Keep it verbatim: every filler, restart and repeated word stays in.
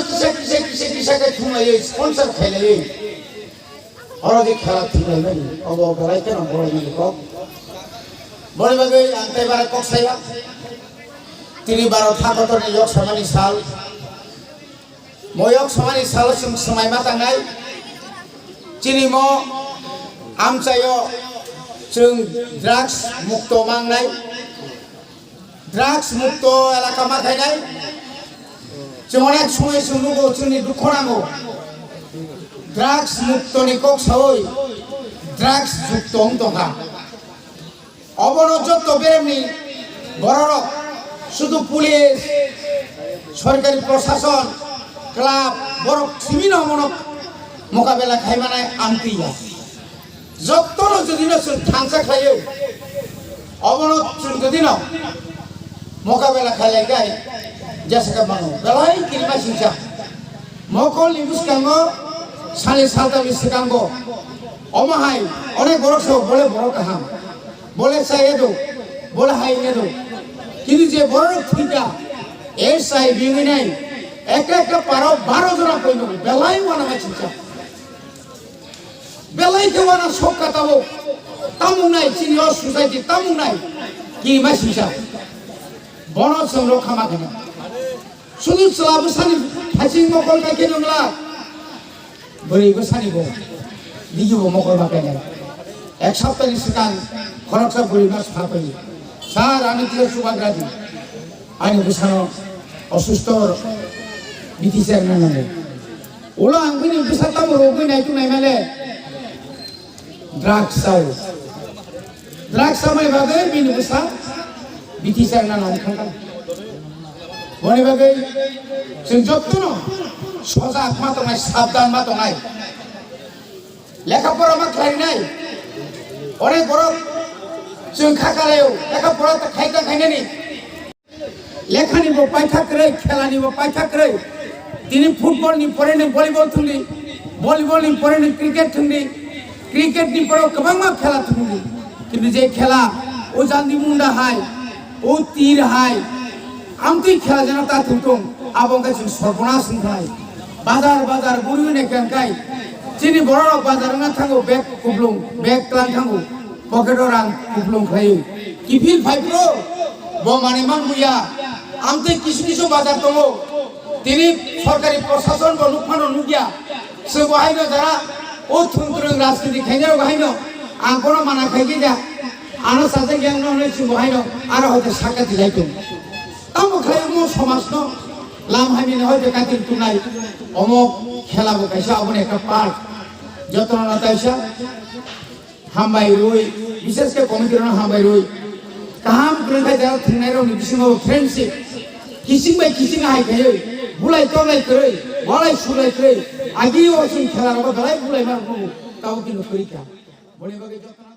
kisa, kisa, kisa, kisa khe thumlaiwi, sponsor khailaiwi. Oro je khela thumlaimani, obo belai kheno boroimani kok. Boni bagwi ang tei bara kok saya. Tini baro tha kotorni yok samani sal. Mo yok samani salo chwng swmai ma tangnai. Chini mo amchaio chwng drugs mukto mangnai. Drugs mukto elaka ma khainai. Chwng onek sumui chwng nugo chwngni dukho nango. Drugs mukto ni kok saui drugs jukto wng tongkha. Obono jotto beremni bororok sudu police, sorkari prosason, club, borok simi no omono mokabela khaimanai amtwi ya. Jottono jodi no chwng thansa khlaiwi, obono chwng jodi no mokabela khailai kai, jesa khe mano belai kirima singsa. Mokol ni bwskango sani saltam ni swkango omo hai onek borok sao bole borok kaham, bole chaya do, bole hai ne do. Kintu je borok thwika, S I B wngwi nai, ekta ekta paro baro jora poino belai wana ma singsa. Belai khe wana sok ka tabuk. Tamung nai chini o society tamung nai. Ki ma singsa. Bono chwng rokha ma khe. Sudu chwla bwsani phasing mokol kai khe nungla. Bwrwi bwsani bo. Digi bo mokol ma khe. Ek saptani swkang khoroksa bwrwi ma sphar pai. Sir, ani tisa chubagra di. Ani bwsano osusto biti cherna nango. Ulo ang bini bwsa tamo rogwi naituk naimale drugs chao. Drugs chamani bagwi bini bwsa biti cherna nang thangkha. Boni bagwi chwng jottono sojak ma tongnai, sabdan ma tongnai. Lekha pora ma khlainai. Onek borok chwng kha kalaio, lekha pora ta khai ta khainani. Lekhani bo paitha kwrwi, khelani bo paitha kwrwi. Tini football ni pore ni volleyball thwngdi, volleyball ni pore ni cricket thwngdi, cricket ni pore kwbangma khela thwngdi. Kintu je khela, o jandi munda hai, o tir hai, amtwi khela jana ta thwngthung, abo wngkha chwng sorbonas wngkha hai. Bazar bazar guri hwnwi khe wngkhai. Chini borok bazar wngna thango bag kuplung, bag tlang thango. Pocket o rang kuplung khlaiwi. Kiphil phai bro, bo manwi man muya. Amtwi kisu kisu bazar tongo. Tini sorkari prosason bo nukphano nukya. Chwng bo haino jara o thwngkwrwng rajniti khainai rok haino ang bono mana khaikhe ja. Ano sajak yang no hwnwi chwng bo haino aro hoite sakha tijai tong. Tamo khlai mo somaj no lam hamya ni hoite kating tunai. Omo khela bo kaisa, aboni ekta part. Jotono na taisa. Hambai rwi, bishesh khe committee rokno hambai rwi. Kaham kwrwng khai jara thwngnairokni bisingo friendship. Kising bai kising hai khaiwi, bulai toklai kwrwi, walai sulai kwrwi. Agi o chwng khela rogo belai bulai ma rokno tabuk khe kwrwi kha. Boni bagwi jotono